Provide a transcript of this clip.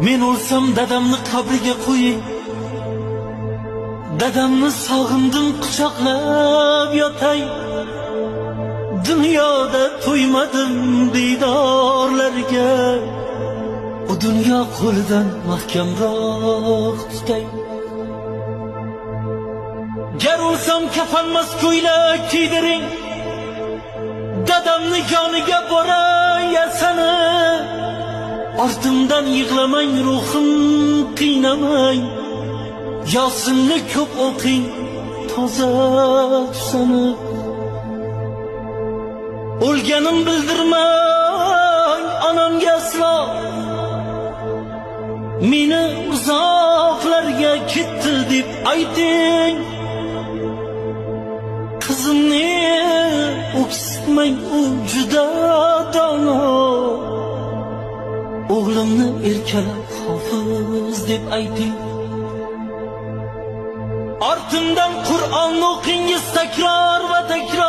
Men o'lsam dadamni qabriga qo'ying. Dadamni sog'indim, quchoqlab yotay. Dunyoda to'ymadim diydorlarga. U dunyo qo'lidan mahkamroq tutay. Gar o'lsam kafanmas ko'ylak kiydiring. Dadamni yoniga boray yasani. Ortimdan yig'lamang, ruhim qiynamang. Yosinni ko'p o'qing, toza tusanib. O'lganim bildirmang onamga aslo. Meni uzoqlarga ketdi deb ayting. Qizimni o'ksitmang, u juda dono. O'g'limni erkalab hofiz deb ayting. Ortimdan Qur'on o'qingiz takror va takror.